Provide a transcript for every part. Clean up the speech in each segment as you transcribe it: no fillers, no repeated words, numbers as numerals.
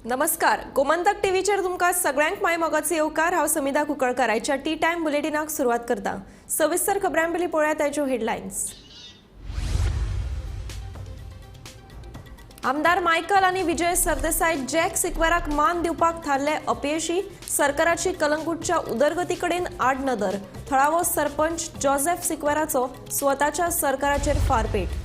नमस्कार, गोमंतक टीव्हीचेर तुमकां सगळ्यांक माय मोगाचो येवकार. हांव समिधा कुंकळकर. आयच्या टी टायम बुलेटिनाक सुरवात करता. सविस्तर खबरां पयलीं पळोवया ताच्यो हेडलायन्स. आमदार मायकल आनी विजय सरदेसाय जॅक सिक्वेराक मान दिवपाक थारले अपयशी. सरकाराची कलंगूटच्या उदरगती कडेन आडनदर. थळावो सरपंच जोसेफ सिक्वेराचो स्वताच्या सरकाराचेर फारपेट.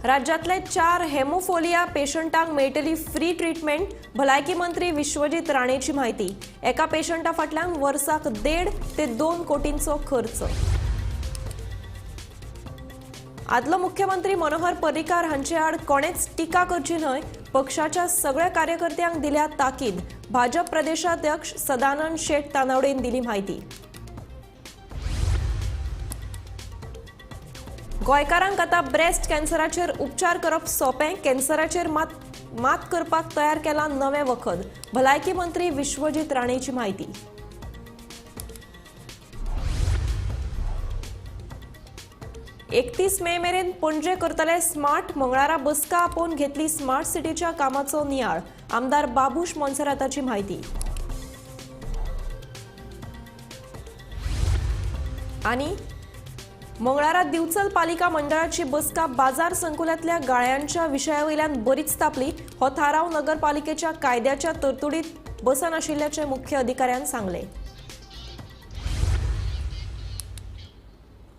राज्यातले 4 हेमोफोलिया पेशंटांक मेळटली फ्री ट्रिटमेंट. भलायकी मंत्री विश्वजीत राणेची म्हायती. एका पेशंटा फाटल्यान वर्साक 1.5 ते 2 कोटींचो खर्च. आदलो मुख्यमंत्री मनोहर पर्रीकार हांचे आड कोणेच टिका करची न्हय, पक्षाच्या सगळ्या कार्यकर्त्यांक दिल्या ताकीद. भाजप प्रदेशाध्यक्ष सदानंद शेट तानावडेन दिली म्हायती. गोंयकारांक आतां ब्रेस्ट कॅन्सराचेर उपचार करप सोंपें. कॅन्सराचेर मात करपाक तयार केलां नवें वखद. भलायकी मंत्री विश्वजीत राणेची म्हायती. 31 मे मेरेन पणजे करतले स्मार्ट. मंगळारा बसका आपोवन घेतली स्मार्ट सिटीच्या कामाचो नियाळ. आमदार बाबूश मोन्सेराताची म्हायती. आनी मंगळारा दिवचल पालिका मंडळाची बसका बाजार संकुलांतल्या गाळ्यांच्या विशयावयल्यान बरीच तापली. हो थाराव नगरपालिकेच्या कायद्याच्या तरतुदीत बसनाशिल्ल्याचें मुख्य अधिकाऱ्यान सांगलें.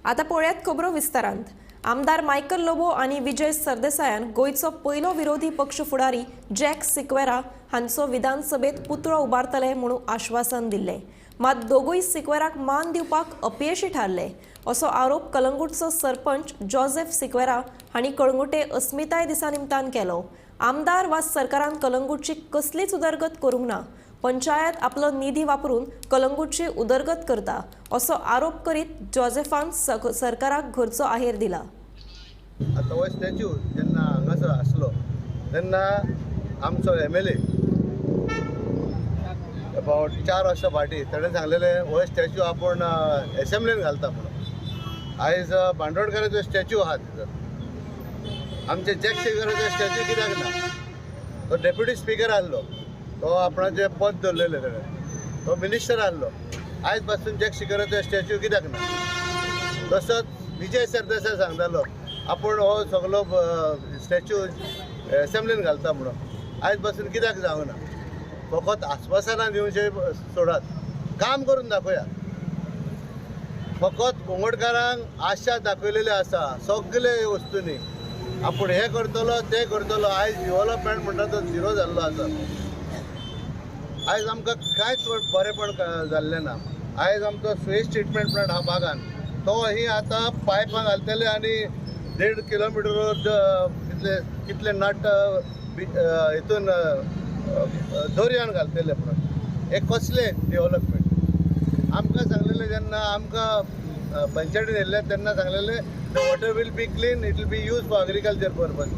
आतां पळयात खबरो विस्तारांत. आमदार मायकल लोबो आनी विजय सरदेसायान गोंयचो पयलो विरोधी पक्ष फुडारी जॅक सिक्वेरा हांचो विधानसभेत पुतळो उबारतले म्हणून आश्वासन दिल्लें. मात दोगूय सिक्वेराक मान दिवपाक अपयशी थारले असो आरोप कलंगूटचो सरपंच जोसेफ सिक्वेरा हांणी कळंगूटे अस्मिताय दिसा निमतान केलो. आमदार वा सरकारान कलंगूटची कसलीच उदरगत करूंक ना. पंचायत आपलो निधी वापरून कलंगूटची उदरगत करता असो आरोप करीत जोसेफान सरकाराक घरचो आहेर दिला. आतां हो स्टॅच्यू जेन्ना हांगासर आसलो तेन्ना आमचो MLA about 4 वर्सां फाटीं ताणें सांगलेलें हो स्टॅच्यू आपूण एसेंब्लीन घालता म्हणून. आयज बांदोडकाराचो स्टॅच्यू आहा तिथं, आमचे जॅक सिक्वेराचो स्टॅच्यू कित्याक ना? तो डेप्युटी स्पिकर आहलो, तो आपणाचें पद दवरलेलें ताणें, तो मिनिस्टर आहलो. आयज पासून जॅक सिक्वेराचो स्टॅच्यू कित्याक ना? तसोच विजय सरदेसाय सांगतालो आपूण हो सगलो स्टॅच्यू एसेंब्लीन घालता म्हणून. आयज पासून कित्याक जावंक ना? फकत आस्वासनां दिवचें सोडात, काम करून दाखोवया. फकत गोंगडकारांक आशा दाखयलेली आसा सगळे वस्तूंनी, आपूण हें करतलो तें करतलो. आयज डिवलपमेंट म्हणटा तो झिरो जाल्लो आसा. आयज आमकां कांयच बरेंपण जाल्लें ना. आयज आमचो सुएज ट्रिटमेंट प्लांट हा बागान, तो ही आतां पायपां घालतले आनी 1.5 किलोमिटर कितले कितले नट हितून दर्यान घालतले म्हणून. हें कसलें डेवलपमेंट? आमकां सांगलेलें जेन्ना आमकां पंचायतीन येयल्लें तेन्ना सांगलेलें the water will be clean, it will be use for agriculture purpose.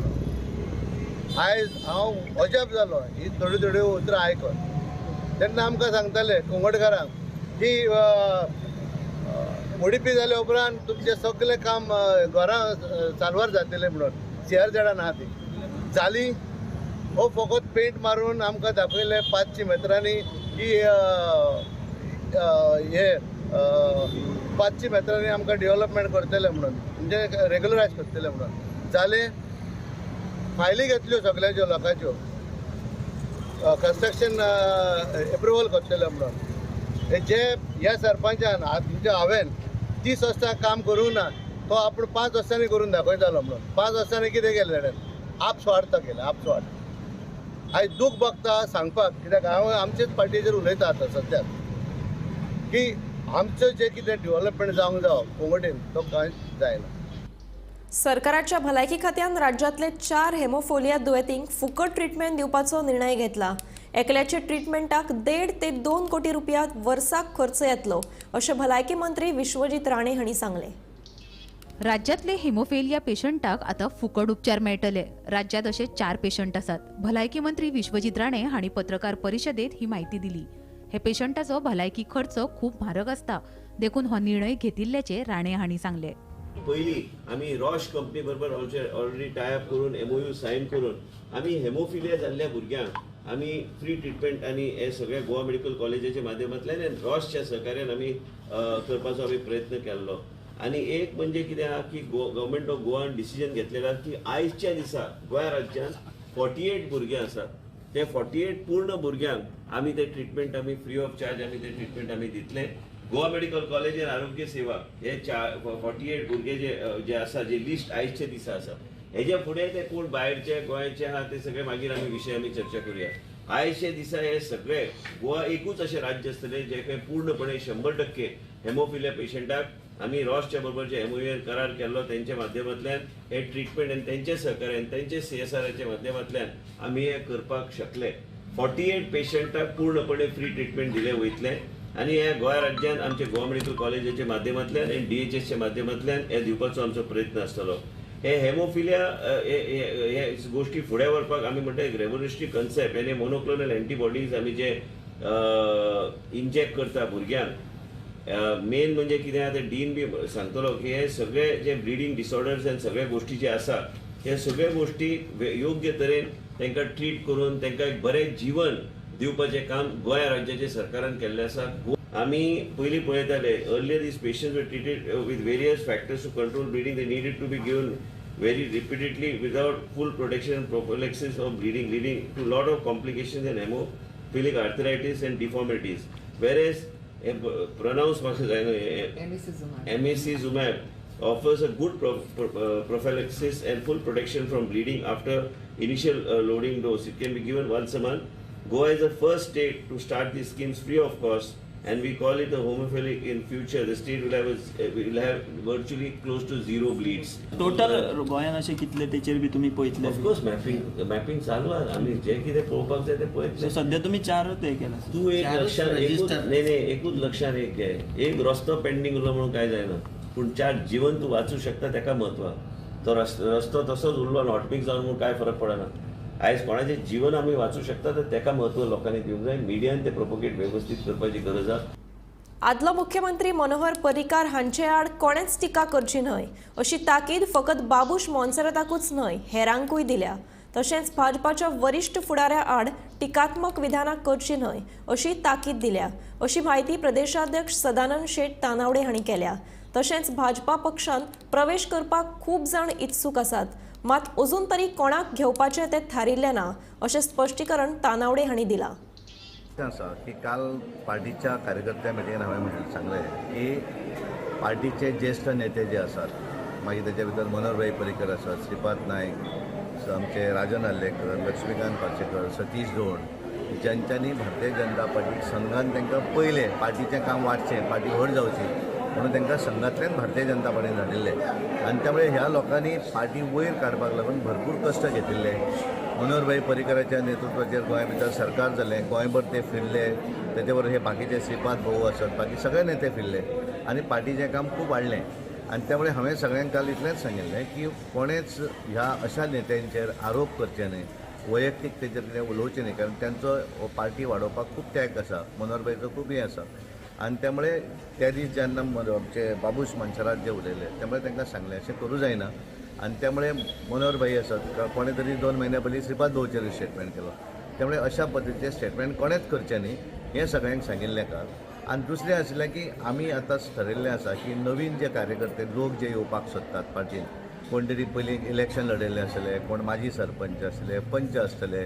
आयज हांव अजाप जालो ही थोड्यो थोड्यो उतरां आयकून. तेन्ना आमकां सांगताले कोंगडकारांक की ओडीपी जाल्या उपरांत तुमचें सगळें काम घरां साल्वार जातलें म्हणून. CRZ आहा ती जाली. हो फकत पेंट मारून आमकां दाखयलें 500 मेत्रांनी की हे 500 मेत्रांनी आमकां डेवलपमेंट करतले म्हणून, म्हणजे रेगुलरायज करतले म्हणून. जालें, फायली घेतल्यो सगळ्यांच्यो लोकांच्यो, कन्स्ट्रक्शन एप्रुवल करतले म्हणून. हे जे ह्या सरपंचान म्हणजे हांवें 30 वर्सां काम करूंक ना, तो आपूण 5 वर्सांनी करून दाखयतालो म्हणून. 5 वर्सांनी कितें केलें ताणें? आपस्वार्थ केलें, आपस्वार्थ. आयज दूख भोगता सांगपाक, कित्याक हांव आमचेच पार्टीचेर उलयता आतां सद्याक की आमचें जें कितें डेवलपमेंट जावंक जावो कोंगटीन तो कांय जायना. सरकाराच्या भलायकी खात्यान राज्यांतले 4 हेमोफोलिया दुयेंतींक फुकट ट्रिटमेंट दिवपाचो निर्णय घेतला. एकल्याच्या ट्रिटमेंटाक 1.5 ते 2 कोटी रुपया वर्साक खर्च येतलो अशें भलायकी मंत्री विश्वजीत राणे हांणी सांगलें. राज्यांतले हेमोफेलिया पेशंटाक आतां फुकट उपचार मेळटले. राज्यांत अशे 4 पेशंट आसात. भलायकी मंत्री विश्वजीत राणे हांणी पत्रकार परिशदेत ही म्हायती दिली. हे पेशंटाचो भलायकी खर्च खूब म्हारग आसता, देखून हो निर्णय घेतिल्ल्याचें राणे हांणी सांगलें. पयली आमी रॉश कंपनी बरोबर ऑलरेडी टाय अप करून एमओयू सायन करून आमी हेमोफिलिया जाल्ल्या भुरग्यांक आमी फ्री ट्रिटमेंट आनी हे सगळे गोवा मेडिकल कॉलेजाच्या माध्यमांतल्यान आनी रॉशच्या सहकार्यान आमी करपाचो आमी प्रयत्न केल्लो. आनी एक म्हणजे कितें आहा की गव्हर्मेंट ऑफ गोवान डिसिजन घेतलेलें आहा की आयच्या दिसा गोंया राज्यांत 48 भुरगे आसात, ते 48 पूर्ण भुरग्यांक आमी ते ट्रिटमेंट आमी फ्री ऑफ चार्ज आमी ते ट्रिटमेंट आमी दितले. गोवा मेडिकल कॉलेज आनी आरोग्य सेवा हे 48 भुरगे जे जे आसा, जे लिस्ट आयचे दिसा आसा, हेज्या फुडें ते कोण भायरचे गोंयचे आहा ते सगळे मागीर आमी विशय आमी चर्चा करुया. आयचे दिसा हे सगळे गोवा एकूच अशें राज्य आसतलें जे खंय पूर्णपणे 100% हेमोफिलिया पेशंटाक आमी रॉसच्या बरोबर जे एमओयू करार केल्लो तेंच्या माध्यमांतल्यान हे ट्रिटमेंट आनी तेंच्या सहकार्यान तेंच्या सीएसआराच्या माध्यमांतल्यान आमी हे करपाक शकले. 48 पेशंटाक पूर्णपणे फ्री ट्रिटमेंट दिले वयतले आनी ह्या गोंया राज्यांत आमच्या गोवा मेडिकल कॉलेजाच्या माध्यमांतल्यान आनी डीएचएसच्या माध्यमांतल्यान हे दिवपाचो आमचो प्रयत्न आसतलो. हे हेमोफिलिया हे गोष्टी फुडें व्हरपाक आमी म्हणटा एक रेवोल्युशनरी कन्सेप्ट आनी मोनोक्लोनल एंटीबॉडीज आमी जे इंजेक्ट करता भुरग्यांक, मेन म्हणजे कितें आहा तें डीन बी सांगतलो की हे सगळे जे ब्लिडींग डिसऑर्डर्स आनी सगळे गोष्टी जे आसा हे सगळे गोष्टी योग्य तरेन तांकां ट्रीट करून तांकां एक बरें जीवन दिवपाचें काम गोंया राज्याच्या सरकारान केल्लें आसा. आमी पयलीं पळयताले earlier these patients were treated with various factors to control bleeding, they needed to be given very repeatedly without full protection and prophylaxis of bleeding, leading to lot of complications and hemophilic arthritis and deformities. Whereas pronounce emicizumab offers a good prophylaxis and full protection from bleeding after initial loading dose. It can be given once a month. Goa is the first state to start these schemes free of cost, and we call it the homophilic in future. The state will have virtually close to 0 bleeds. Total गोंयांत अशे कितले तेचेर बी तुमी पळयतले? Of course mapping चालू आहा, आमी जे कितें पळोवपाक जाय तें पळयतले. सद्या तुमी 4 ते केला. तूं एक लक्षांत एकूच न्ही न्ही एकूच लक्षांत एक घे, एक रस्तो पेंडींग उरलो म्हणून कांय जायना, पूण 4 जीवन तूं वाचूं शकता तेका म्हत्व. तो रस्तो तसोच उरलो आनी हॉटमिक्स जावन म्हणून कांय फरक पडना. आयज कोणाचें जीवन आमी वाचूं शकता तर तेका म्हत्व लोकांनी दिवंक जाय. मिडियान ते प्रोपोगेट वेवस्थीत करपाची गरज आसा. आदलो मुख्यमंत्री मनोहर पर्रीकार हांचे आड कोणेच टिका करची न्हय अशी ताकीद फकत बाबूश मोन्सेराताकूच न्हय हेरांकूय दिल्या. तशेंच भाजपाच्या वरिश्ठ फुडाऱ्या आड टिकात्मक विधानां करची न्हय अशी ताकीद दिल्या अशी म्हायती प्रदेशाध्यक्ष सदानंद शेट तानावडे हांणी केल्या. तशेंच भाजपा पक्षांत प्रवेश करपाक खूब जाण इत्सूक आसात, मात अजून तरी कोणाक घेवपाचें तें थारिल्लें ना अशें स्पश्टीकरण तानावडे हांणी दिलां. आसा की काल पार्टीच्या कार्यकर्त्या मिटिंगेन हांवें म्हणलें सांगलें की पार्टीचे ज्येश्ठ नेते जे आसात, मागीर तेच्या भितर मनोहरभाई पर्रीकर आसात, श्रीपाद नायक, आमचे राजन आर्लेकर, लक्ष्मीकांत पार्सेकर, सतीश धोंड, ज्यांच्यांनी भारतीय जनता पार्टी संघान तांकां पयलें पार्टीचें काम वाडचें, पार्टी व्हड जावची म्हणून तांकां संघांतल्यान भारतीय जनता पार्टीन धाडिल्लें आनी त्यामुळे ह्या लोकांनी पार्टी वयर काडपाक लागून भरपूर कश्ट घेतिल्ले. मनोहरभाई पर्रीकराच्या नेतृत्वाचेर गोंया भितर सरकार जालें, गोंयभर ते फिरले, तेचे बरोबर हे बाकीचे श्रीपाद भाऊ आसत, बाकी सगळे नेते फिरले आनी पार्टीचें काम खूब वाडलें. आनी त्यामुळे हांवें सगळ्यांक काल इतलेंच सांगिल्लें की कोणेच ह्या अशा नेत्यांचेर आरोप करचे न्हय, वैयक्तीक तेचेर कितें उलोवचें न्हय, कारण तांचो हो पार्टी वाडोवपाक खूब त्याग आसा, मनोहरभाईचो खूब हें आसा. आनी त्यामुळे त्या दीस जेन्ना आमचे बाबूश मोन्सेरात जे उलयले त्यामुळे तांकां सांगलें अशें करूं जायना. आनी त्यामुळे मनोहरभाई आसत, कोणें तरी 2 म्हयन्या पयलीं श्रीपाद भाऊचेर स्टेटमेंट केलो, त्यामुळे अशा पद्दतीचें स्टेटमेंट कोणेंच करचें न्ही हें सगळ्यांक सांगिल्लें काल. आनी दुसरें आशिल्लें की आमी आतां ठरयल्लें आसा की नवीन जे कार्यकर्ते लोक जे येवपाक सोदतात पार्टीन, कोण तरी पयलीं इलेक्शन लढयल्ले आसतले, कोण माजी सरपंच आसतले, पंच आसतले,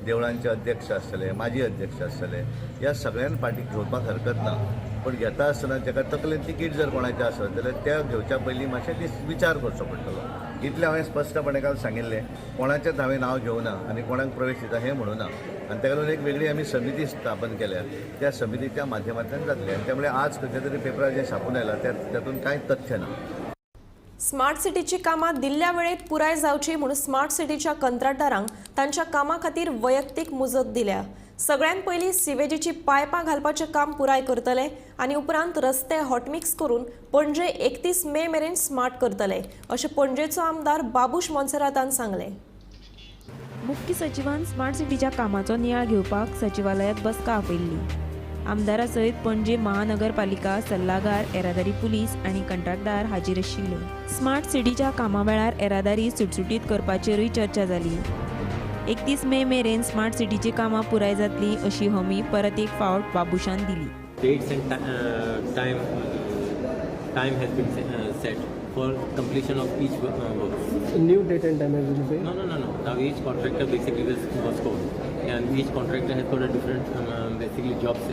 देवळांचे अध्यक्ष आसतले, माजी अध्यक्ष आसतले, ह्या सगळ्यांक पार्टीक घेवपाक हरकत ना. पूण घेता आसतना जाका तकलेन तिकीट जर कोणाचें आसत जाल्यार त्या घेवच्या पयलीं मातशें दीस विचार करचो पडटलो. इतलें हांवें स्पश्टपणे काल सांगिल्लें. कोणाचेंच हांवें नांव घेवना आनी कोणाक प्रवेश दिता हें म्हणूना. आनी ताका लागून एक वेगळी आमी समिती स्थापन केल्या, त्या समितीच्या माध्यमांतल्यान जातलें. आनी त्यामुळे आज खंयच्या तरी पेपरार जें छापून आयलां तातूंत कांय तथ्य ना. स्मार्ट सिटीची कामां दिल्ल्या वेळेत पुराय जावची म्हणून स्मार्ट सिटीच्या कंत्राटदारांक तांच्या कामा खातीर वैयक्तीक मुजत दिल्या. सगळ्यात पयलीं सिवेजीची पायपां घालपाचें काम पुराय करतले आनी उपरांत रस्ते हॉटमिक्स करून पणजे 31 मे मेरेन स्मार्ट करतले अशें पणजेचो आमदार बाबूश मोन्सेरातान सांगलें. मुख्य सचिवान स्मार्ट सिटीच्या कामाचो नियाळ घेवपाक सचिवालयांत बसका आपयल्ली. आमदारा सयत पणजे महानगरपालिका सल्लागार, येरादारी पुलीस आनी कंत्राटदार हाजीर आशिल्ले. स्मार्ट सिटीच्या कामा वेळार येरादारी सुटसुटीत करपाचेरूय चर्चा जाली. 31 मे मेरेन स्मार्ट सिटीची कामां पुराय जातली अशी हमी परत एक फावट बाबुशान दिली. Dates and time has been set for completion of each work. New date and time has been set? No. Now each contractor basically was called, and each contractor has got a different basically jobs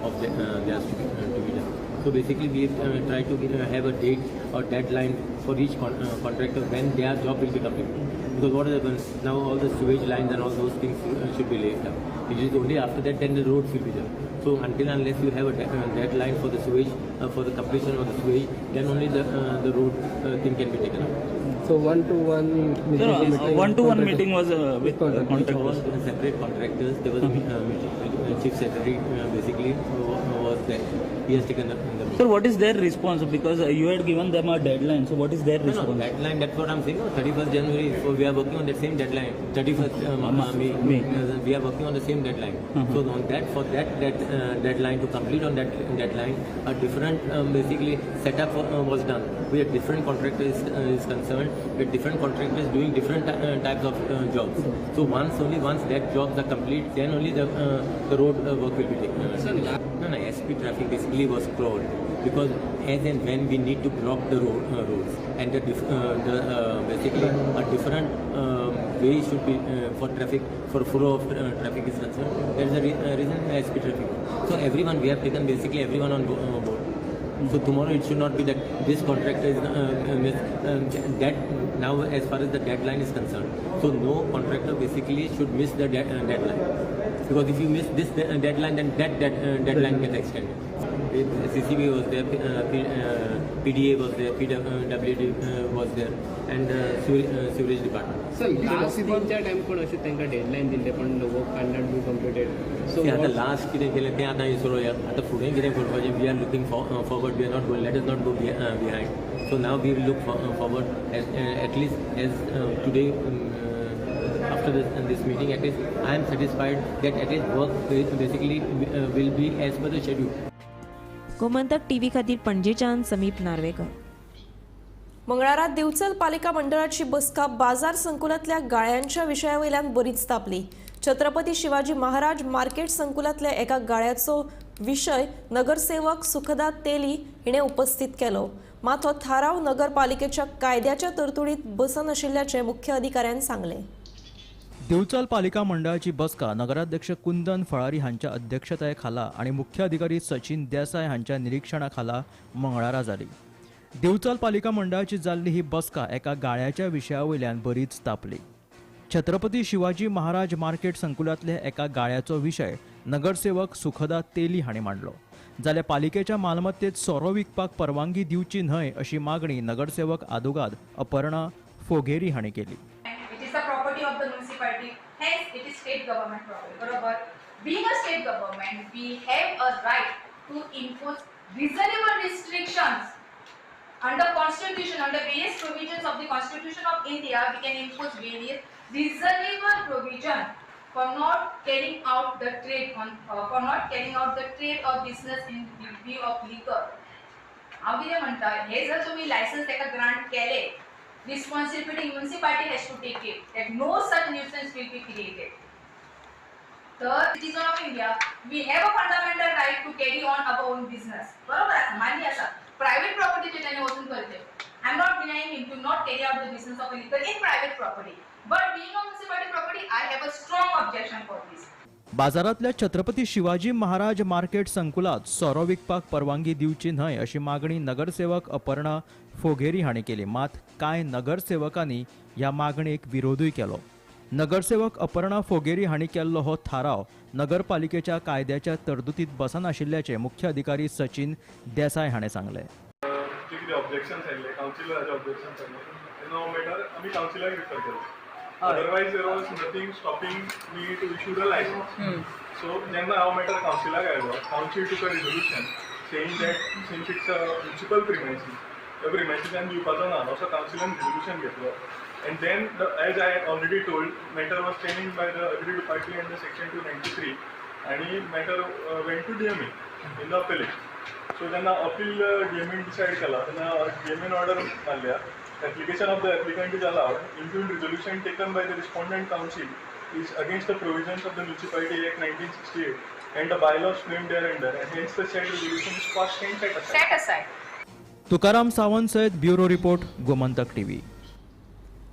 of theirs to be done. So basically we try to have a date or deadline for each contractor when their job will be completed. Because what happens now, all the sewage lines and all those things should be laid down. It is only after that then the roads will be done. So until unless you have a deadline for the sewage, for the completion of the sewage, then only the road thing can be taken up. So 1-to-1 meeting. Sir, 1-to-1 meeting was with contractors. Separate contractors. There was a meeting. Chief Secretary basically was there. He has taken the meeting. Sir, what is their response? Because you had given them a deadline. So what is their response? No, deadline, that's what I'm saying. No, 31st January. So we are working on that same deadline. 31st May. We are working on the same deadline. So on that, for that deadline, to complete on that deadline, a different basically setup was done. We have different contractors is concerned, with different contractors doing different types of jobs. So once that jobs are complete, then only the road work will be taken. No, SP traffic basically was crawled because as and when we need to block the roads and the basically a different way should be for traffic, for flow of traffic is concerned. There is a reason SP traffic. So everyone, we have taken basically everyone on board. So tomorrow it should not be that this contractor is that now as far as the deadline is concerned. So no contractor basically should miss the deadline, because if you miss this deadline, then that deadline gets extended. CCB was there, PDA was there, PWD was there, and sewerage department. Sir, last 3-4 time कोण अशें तांकां deadline दिल्ले पण the work cannot be completed. So आतां last कितें केलें तें आतां विसरोया. आतां फुडें कितें करपाचें, we are looking forward, we are not going, let us not go behind. So now we will look forward at least as today. After this meeting, at least I am satisfied that at least work basically will be as per the schedule. Gomantak TV खातीर पणजेच्यान समीप नार्वेकर. मंगळारा दिवचल पालिका मंडळाची बसका बाजार संकुलातल्या गाळ्यांच्या विशयावयल्यान बरीच तापली. Chhatrapati Shivaji Maharaj market संकुलातल्या एका गाळ्याचो विशय नगरसेवक सुखदा तेली हिणे उपस्थित केलो. मात हो थाराव नगरपालिकेच्या कायद्याच्या तरतुदीत बसनाशिल्ल्याचें मुख्य अधिकाऱ्यान सांगलें. दिवचल पालिका मंडळाची बसका नगराध्यक्ष कुंदन फळारी हांच्या अध्यक्षताये खाला आनी मुख्य अधिकारी सचिन देसाय हांच्या निरीक्षणा खाला मंगळारा जाली. दिवचल पालिका मंडळाची जाल्ली ही बसका एका गाळ्याच्या विशया वयल्यान बरीच तापली. छत्रपती शिवाजी महाराज मार्केट संकुलांतल्या एका गाळ्याचो विशय नगरसेवक सुखदा तेली हांणी मांडलो. जाल्यार पालिकेच्या मालमत्तेत सोरो विकपाक परवानगी दिवची न्हय अशी मागणी नगरसेवक आदोगाद अपर्णा फोगेरी हांणी केली. Of the municipality, hence it is state government property. बरोबर, being a state government, we have a right to impose reasonable restrictions under constitution, under various provisions of the Constitution of India. We can impose various reasonable provision for not carrying out the trade on for not carrying out the trade or business in the view of liquor. हांव कितें म्हणटा, हे जर तुमी licence ताका grant केले, responsibility municipality has to take it that no such nuisance will be created. Third, citizen of India, we have a fundamental right to carry on our own business. बरोबर आसा, मान्य आसा. Private property जे ताणें वचून करचें. I am not denying him to not carry out the business of a liquor in private property, but being a municipality property, I have a strong objection for this. बाजारांतल्या Chhatrapati Shivaji Maharaj market संकुलात सोरो विकपाक परवानगी दिवची न्हय अशी मागणी नगरसेवक अपर्णा फोगेरी हांणी केली. मात कांय नगरसेवकांनी ह्या मागणेक विरोधूय केलो. नगरसेवक अपर्णा फोगेरी हांणी केल्लो हो थाराव नगरपालिकेच्या कायद्याच्या तरतुदीत बसनाशिल्ल्याचें मुख्य अधिकारी सचिन देसाय हांणी सांगलें. Otherwise, there was nothing stopping me to issue the license. So, then our matter council आयलो. Council took a resolution saying that since it's a municipal premises, the premises आमी दिवपाचो ना, असो कावन्सिलान resolution घेतलो. And then, as I had already told, matter was challenged by the aggrieved party under section 293. आनी matter went to DMA in the appellate. So जेन्ना appeal DMN decide केला तेन्ना DMN order मारल्या application of the applicant is allowed, impugned resolution taken by the respondent council is against the provisions of the Municipality Act 1968 and the bylaws framed thereunder, and hence the said resolution is quashed and set aside. Set aside. Tukaram Sawant सयत bureau report, Gomantak TV.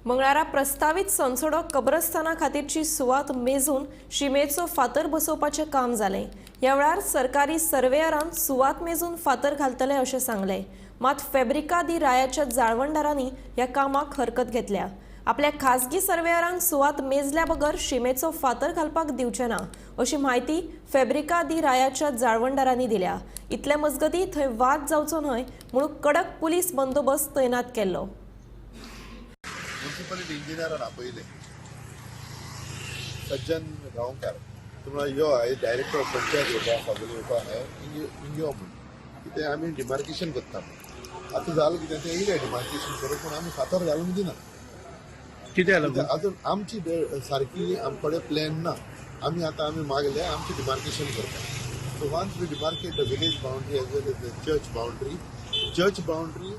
मंगळारा प्रस्तावीत सनसोडो कब्रस्ताना खातीरची सुवात मेजून शिमेचो फातर बसोवपाचें काम जालें. ह्या वेळार सरकारी सर्वेयरान सुवात मेजून फातर घालतले अशें सांगलें. मात फेब्रिका दी रायाच्या जाळवणदारांनी ह्या कामाक हरकत घेतल्या. आपल्या खासगी सर्वेयरान सुवात मेजल्या बगर शिमेचो फातर घालपाक दिवचे ना अशी म्हायती फेब्रिका दी रायाच्या जाळवणदारांनी दिल्या. इतले मजगतीं थंय वाद जावचो न्हय म्हणून कडक पुलीस बंदोबस्त तैनात केल्लो. म्युनिसिपालिटी इंजिनियरान आपयले सज्जन गांवकार तुमकां यो डायरेक्टर ऑफ पंचायत येवपा सगळे येवपा हिंग यो म्हूण कितें आमी डिमार्केशन करता. आतां जालें कितें तें येयलें डिमार्केशन करून, पूण आमी फातर घालूंक दिना. कितें जालें अजून आमची सारकी आमचे कडेन प्लॅन ना. आमी आतां आमी मागले आमचें डिमार्केशन करता. So once we demarcate the village boundary as well as the church boundary, church boundary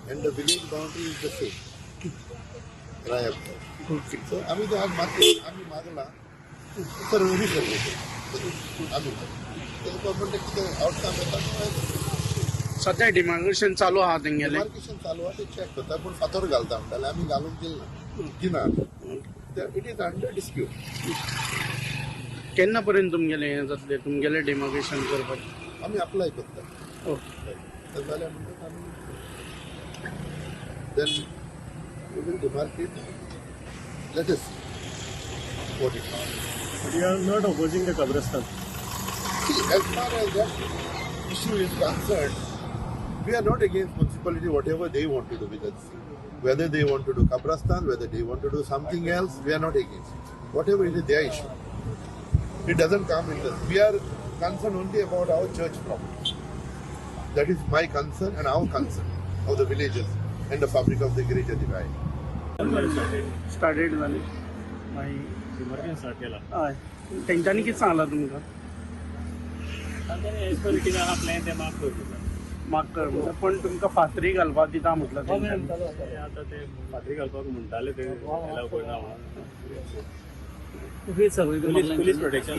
and the village boundary is the same. Raya. So आमी ते आज मागले, आमी मागला सर्वे सर्वे आमी तेका म्हणटा कितें आउटकम येता. सध्या डिमार्केशन चालू आहा तेंगेलें. डिमार्केशन चालू आहा, ते चॅक करता, पूण फातर घालता म्हणटाले आमी घालूंक दिलना, दिना. It is under dispute. केन्ना पर्यंत तुमगेलें हें जातलें, तुमगेलें डिमार्केशन करपाचें? आमी अप्लाय करता. ओके. जाल्यार म्हणटकच आमी then we will demarcate. Let us what it is. But you are not opposing the Kabrastan. See, as far as that issue is concerned, we are not against municipality, whatever they want to do with us. Whether they want to do Kabrastan, whether they want to do something else, we are not against. Whatever it is, their issue. It doesn't come in us. We are concerned only about our church property. That is my concern and our concern of the villagers and the fabric of the Girija Divide. Started जालें मागीर demarcation start केला. हय, तेंच्यांनी कितें सांगलां तुमकां? तांच्यांनी as per कितें आहा प्लॅन ते मार्क कर दिता. मार्क कर म्हणटा, पूण तुमकां फातरी घालपाक दिता म्हटलां तेंच्यांनी. आतां ते फातरी घालपाक म्हणटाले ते एलाव करना म्हणून. पुलीस प्रोटेक्शन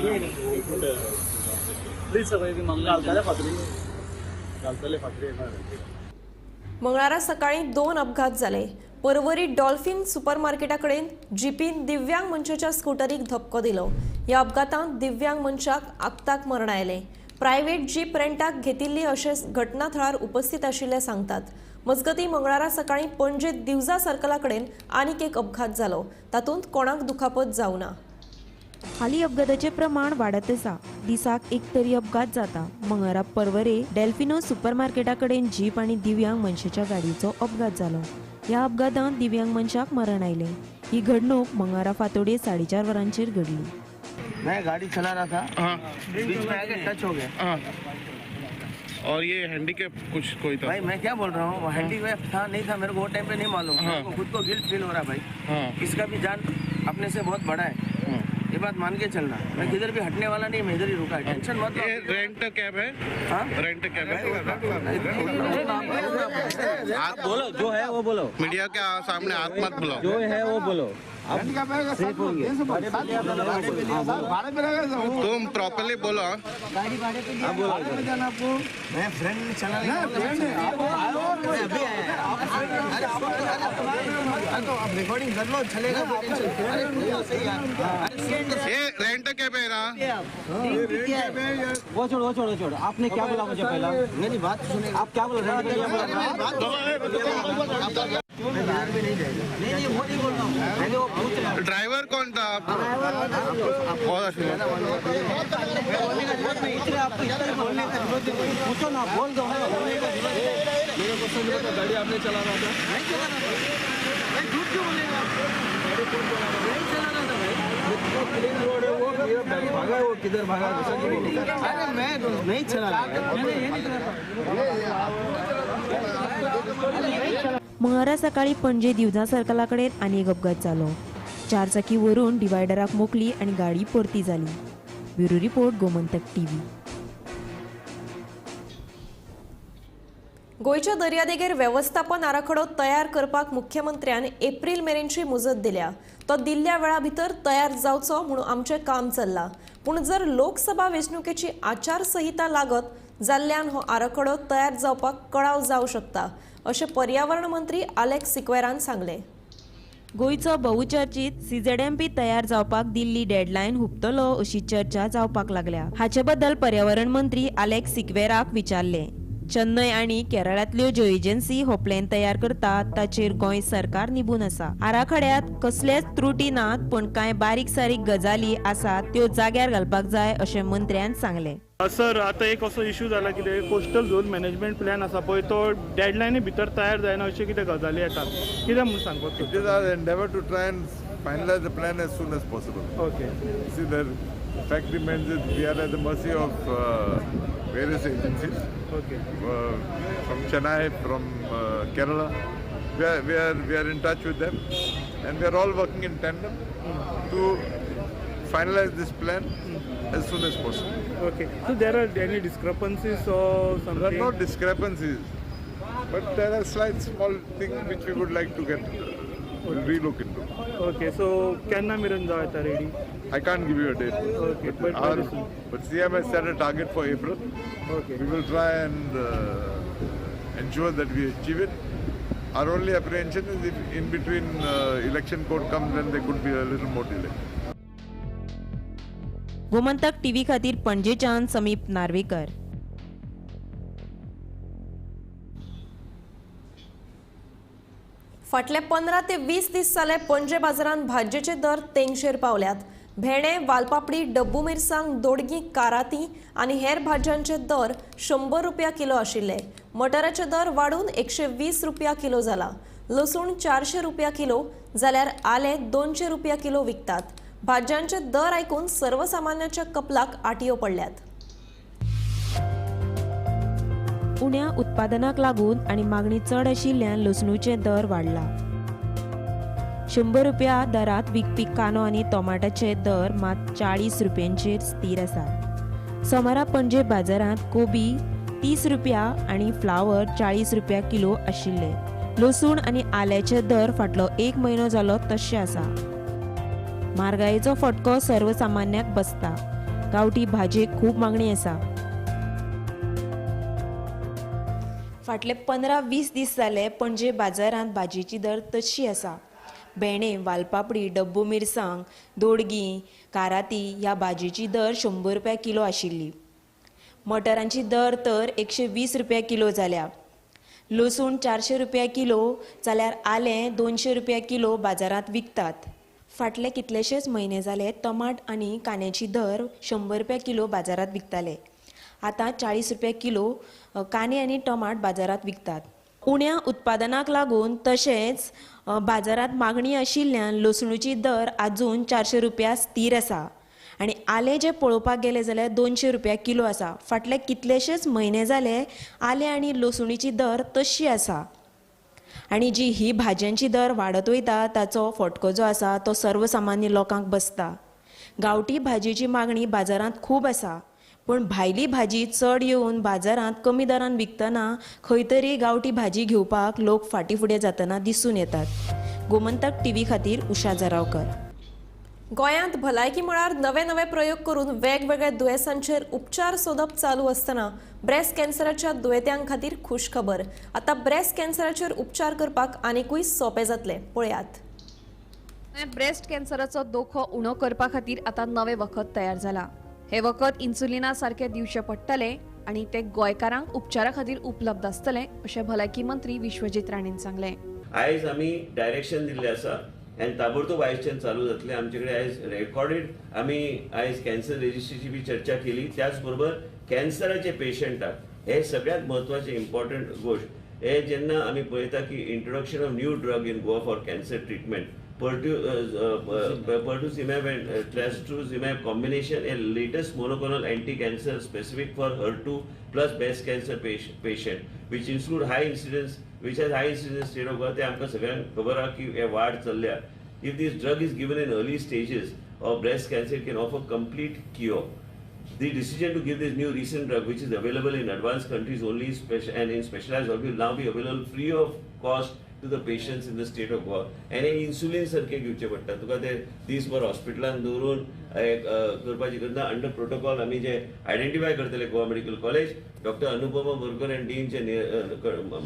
घालतले फातरी, घालतले फातरी. मंगळारा सकाळी 2 अपघात जाले. परवरी डॉल्फिन सुपरमार्केटा कडेन जिपीन दिव्यांग मनशाच्या स्कुटरीक धपको दिलो. ह्या अपघातांत दिव्यांग मनशाक आक्ताक मरण आयलें. प्रायव्हेट जीप रेंटाक घेतिल्ली अशें घटना थळार उपस्थित आशिल्ले सांगतात. मजगतीं मंगळारा सकाळी पणजे दिवजा सर्कला कडेन आनीक एक अपघात जालो. तातूंत कोणाक दुखापत जावना. हालीं अपघाताचें प्रमाण वाडत आसा. दिसाक एक तरी अपघात जाता. मंगळारा परवरे डेल्फिनो सुपरमार्केटा कडेन जीप आनी दिव्यांग मनशाच्या गाडयेचो अपघात जालो. ह्या अपघातांत दिव्यांग मनशाक मरण आयलें. ही घडणूक मंगळारा फांतोडेर 4:30 वरांचेर घडली. मैं गाड़ी चला रहा था, बीच में आके टच हो गया. और ये हैंडीकैप कुछ कोई था? भाई मैं क्या बोल रहा हूँ, हैंडीकैप था नहीं था मेरे को वो टाइम पे नहीं मालूम. मेरे को खुद को गिल्ट फील हो रहा है भाई. इसका भी जान अपने से बहुत बड़ा है, ये बात मान के चलना. मैं किधर भी हटने वाला नहीं, मैं इधर ही रुका है. टेंशन मत लो. रेंट कैब है? हाँ, रेंट कैब है. आप बोलो जो है वो बोलो, मीडिया के सामने हाथ मत बुलाओ, जो है वो बोलो. तुम प्रॉपरली बोलो. मैं फ्रेंड चला तो आप रिकॉर्डिंग कर लो, चलेगा. ये रेंट कैब है ना? वो छोड़ो, वो छोड़ो, छोड़ो. आपने क्या बोला मुझे पहला? नहीं बात सुने, आप क्या बोल रहे हैं? नहीं नहीं वो नहीं बोल रहा हूँ, मैंने वो पूछ रहा हूँ. ड्राइवर कौन था? आप बहुत अच्छी पूछो ना, बोल दो. मेरे को समझ में गाड़ी आपने चला रहा था? नहीं चला रहा था भाई, झूठ क्यों बोलेगा? नहीं चला रहा था भाई. क्लीन रोड है, वो भागा है, वो किधर भागा? अरे मैं नहीं चला रहा. मंगळारा सकाळी पणजे दिवजा सर्कला कडेन आनी एक अपघात जालो. 4 चाकी वरून डिवायडराक मोखली आनी गाडी परती जाली. Bureau report, Gomantak TV. गोंयच्या दर्यादेगेर वेवस्थापन आराखडो तयार करपाक मुख्यमंत्र्यान एप्रील मेरेनची मुजत दिल्या. तो दिल्ल्या वेळा भितर तयार जावचो म्हणून आमचें काम चल्लां. पूण जर लोकसभा वेंचणुकेची आचारसंहिता लागत जाल्ल्यान हो आराखडो तयार जावपाक कळाव जावं शकता अशें पर्यावरण मंत्री आलेक्स सिक्वेरान सांगलें. गोंयचो बहुचर्चित सीझेडएमपी तयार जावपाक दिल्ली डेडलायन हुपतलो अशी चर्चा जावपाक लागल्या. हाचे बद्दल पर्यावरण मंत्री आलेक्स सिक्वेराक विचारलें. चेन्नय आनी केरळांतल्यो ज्यो एजन्सी हो प्लॅन तयार करतात ताचेर गोंय सरकार निबून आसा. आराखड्यात कसलेच त्रुटी नात, पूण कांय बारीक सारीक गजाली आसात त्यो जाग्यार घालपाक जाय अशें मंत्र्यान सांगलें. सर, आतां एक असो इशू जाला कितें कोस्टल झोन मॅनेजमेंट प्लॅन आसा पळय, तो डेडलायनी भितर तयार जायना अश्यो कितें गजाली येतात, कितें म्हूण सांगपाक? It is our endeavour to try and finalize the plan as soon as possible. Okay. See, the fact remains that we are at the mercy of various agencies. Okay. From Chennai, from Kerala, we are in touch with them, and we are all working in tandem to finalize this plan as soon as possible. Okay. So there are any discrepancies or something? There are no discrepancies, but there are slight small things which we would like to get relook into. Okay. So kenna meren jaata ready? I can't give you a date. Okay, but CM has set a target for April. Okay. We will try and ensure that we achieve it. Our only apprehension is if in between election code comes, then there could be a little more delay. Gomantak TV खातीर पणजेच्यान समीप नार्वेकर. फाटले 15 ते 20 दीस जाले पणजे बाजारांत भाजयेचे दर तेंगशेर पावल्यात. भेणे, वालपापडी, डब्बू मिरसांग, दोडगी, काराती आनी हेर भाजयांचे दर 100 रुपया किलो आशिल्ले. मटराचे दर वाडून 120 रुपया किलो जाला. लसूण 400 रुपया किलो जाल्यार आलें 200 रुपया किलो विकतात. भाजयांचे दर आयकून सर्वसामान्याच्या कपलाक आटयो पडल्यात. उण्या उत्पादनाक लागून आनी मागणी चड आशिल्ल्यान लसणूचे दर वाडला. 100 रुपया दरात विकपी कांदो आनी टोमाटाचे दर मात 40 रुपयांचेर स्थिर आसा. सोमारा पणजे बाजारांत कोबी 30 रुपया आनी फ्लावर 40 रुपया किलो आशिल्ले. लसूण आनी आल्याचे दर फाटलो एक म्हयनो जालो तशें आसा. म्हारगायेचो फटको सर्वसामान्याक बसता. गांवठी भाजयेक खूब मागणी आसा. फाटले 15-20 दीस जाले पणजे बाजारांत भाजयेची दर तशी आसा. भेणे, वालपापडी, डब्बू मिरसांग, दोडगी, काराती ह्या भाजयेची दर 100 रुपया किलो आशिल्ली. मटरांची दर तर 120 रुपया किलो जाल्या. लसूण 400 रुपया किलो जाल्यार आलें 200 रुपया किलो बाजारांत विकतात. फाटले कितलेशेच म्हयने जाले टमाट आनी कांद्याची दर 100 रुपया किलो बाजारांत विकताले. आतां 40 रुपया किलो कांदे आनी टमाट बाजारांत विकतात. उण्या उत्पादनाक लागून तशेंच बाजारांत मागणी आशिल्ल्यान लसणूची दर आजून 400 रुपया स्थिर आसा आनी आलें जें पळोवपाक गेलें जाल्यार 200 रुपया किलो आसा. फाटले कितलेशेच म्हयने जाले आलें आनी लसणीची दर तशी आसा आनी जी ही भाजयांची दर वाडत वयता ताचो फटको जो आसा तो सर्वसामान्य लोकांक बसता. गांवठी भाजयेची मागणी बाजारांत खूब आसा, पूण भायली भाजी चड येवन बाजारांत कमी दरान विकतना खंय तरी गांवठी भाजी घेवपाक लोक फाटीं फुडें जातना दिसून येतात. गोमंतक टीव्ही खातीर उषा जरावकर. गोंयांत भलायकी मळार नवे नवे प्रयोग करून वेगवेगळ्या दुयेंसांचेर उपचार सोदप चालू आसतना ब्रेस्ट कॅन्सराच्या दुयेंत्यां खातीर खूश खबर. आतां ब्रेस्ट कॅन्सराचेर उपचार करपाक आनिकूय सोंपें जातलें. पळयात. ब्रेस्ट कॅन्सराचो दोखो उणो करपा खातीर आतां नवें वखद तयार जालां. हे वखद इन्सुलिना सारकें दिवचें पडटलें आनी ते गोंयकारांक उपचारा खातीर उपलब्ध आसतलें अशें भलायकी मंत्री विश्वजीत राणेन सांगलें. आयज आमी डायरेक्शन दिल्लें आसा आनी ताबडतोब आयजच्यान चालू जातलें. आमचे कडेन आयज रेकॉर्डेड आमी आयज कॅन्सर रजिस्ट्रीची बी चर्चा केली. त्याच बरोबर कॅन्सराचे पेशंटाक हे सगळ्यात म्हत्वाचें इम्पॉर्टंट गोश्ट हे जेन्ना आमी पळयता की introduction of new drug in Goa for cancer treatment pertuzumab and trastuzumab combination, a latest monoclonal anti-cancer specific for HER2 plus breast cancer patient, which include high incidence, which has high incidence state of birth. ते आमकां सगळ्यांक खबर आहा की हे वाड चल्ल्या. If this drug is given in early stages of breast cancer, it can offer complete cure. The decision to give this new recent drug, which is available in advanced countries only and in specialized hospitals, will now be available free of cost to the patients in the state of Goa. आनी insulin सारकें घेवचें पडटा तुका, ते दीसभर हॉस्पिटलान दवरून करपाची गरज ना. अंडर प्रोटोकॉल आमी जे आयडेंटिफाय करतले Goa medical college, doctor Anupama Borkar आनी डीनच्या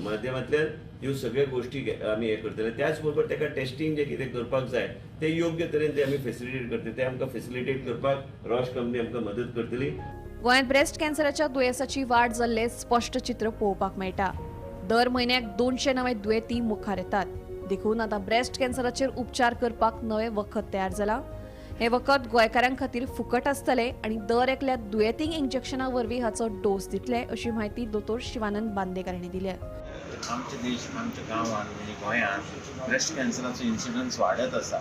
माध्यमांतल्यान ह्यो सगळ्यो गोश्टी आमी हें करतले. त्याच बरोबर ताका टेस्टिंग जें कितें करपाक जाय तें योग्य तरेन ते आमी फेसिलिटेट करतले. ते आमकां फेसिलिटेट करपाक रॉश कंपनी आमकां मदत करतली. गोंयांत ब्रेस्ट कॅन्सराच्या दुयेंसाची वाड जाल्लें स्पश्ट चित्र पळोवपाक मेळटा. दर म्हयन्याक 200 नवे दुयेंती मुखार येतात. देखून आतां ब्रेस्ट कॅन्सराचेर उपचार करपाक नवें वखद तयार जालां. हें वखद गोंयकारां खातीर फुकट आसतलें आनी दर एकल्या दुयेंतींक इंजेक्शना वरवीं हाचो डोस दितले अशी म्हायती दोतोर शिवानंद बांदेकर हांणी दिल्या. आमच्या देश, आमच्या गांवांत म्हणजे गोंयांत ब्रेस्ट कॅन्सराचो इन्सिडन्स वाडत आसा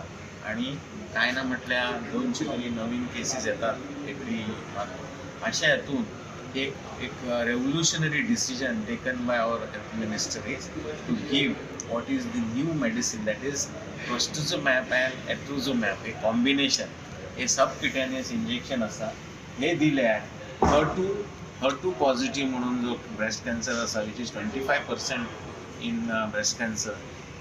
आनी कांय ना म्हटल्यार 200 तरी नवीन केसीस येतात एवरी मंथ. अशा हातून एक एक revolutionary decision taken by our health minister is to give what is the new medicine, that is trastuzumab and atrozumab, a combination, a subcutaneous injection आसा. हे दिल्यार HER2 positive म्हणून जो ब्रेस्ट कॅन्सर आसा, which is 25% in breast cancer,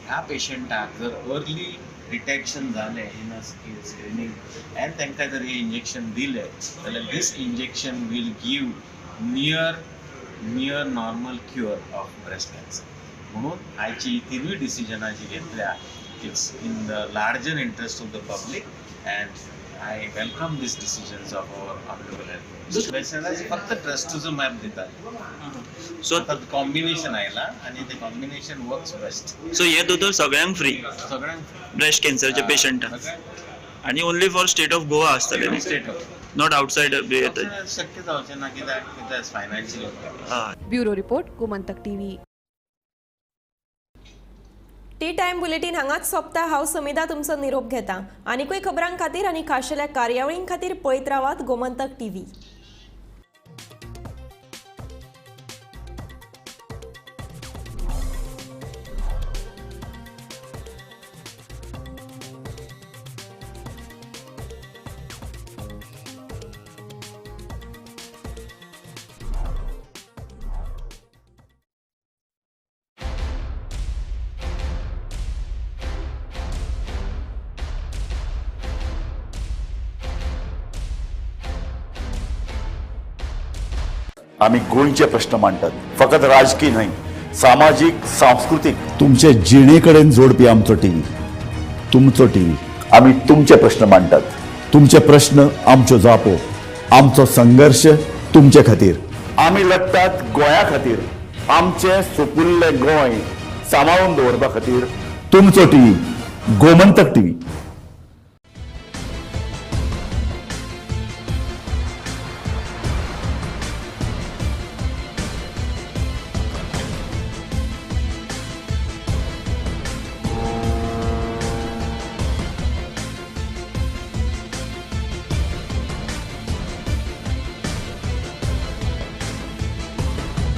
ह्या पेशंटाक जर early detection जालें इन अ स्क्रिनींग एंड तांकां जर हें इंजेक्शन दिलें जाल्यार this injection will give near normal cure of breast cancer. म्हणून आयची तिनूय डिसिजनां जी घेतल्या, it's in the larger interest of the public and I welcome these decisions of our honorable health minister. Breast फक्त ट्रस्टुझुमॅब दितात, सो कॉम्बिनेशन आयला आनी ते कॉम्बिनेशन वर्क्स बेस्ट. सो हे दोतोर सगळ्यांक फ्री, सगळ्यांक ब्रेस्ट कॅन्सरच्या पेशंटांक, आनी only for state of Goa आसतले, स्टेट ऑफ not outside शक्य जावचें ना कित्याक कित्याक financially. Bureau report, Gomantak TV. Tea time bulletin हांगाच सोंपता. हांव समिधा तुमचो निरोप घेता. आनीकूय खबरां खातीर आनी खाशेल्या कार्यावळीं खातीर पळयत रावात गोमंतक टीव्ही. आमी गोंयचे प्रश्न मांडटात, फकत राजकीय न्हय, सामाजीक, सांस्कृतीक, तुमचे जिणे कडेन जोडपी आमचो टीव्ही, तुमचो टीव्ही. आमी तुमचे प्रश्न मांडटात, तुमचे प्रश्न आमच्यो जापो, आमचो संघर्श तुमचे खातीर. आमी लढटात गोंया खातीर, आमचें सुपुल्लें गोंय सांबाळून दवरपा खातीर. तुमचो टीव्ही, गोमंतक टीव्ही.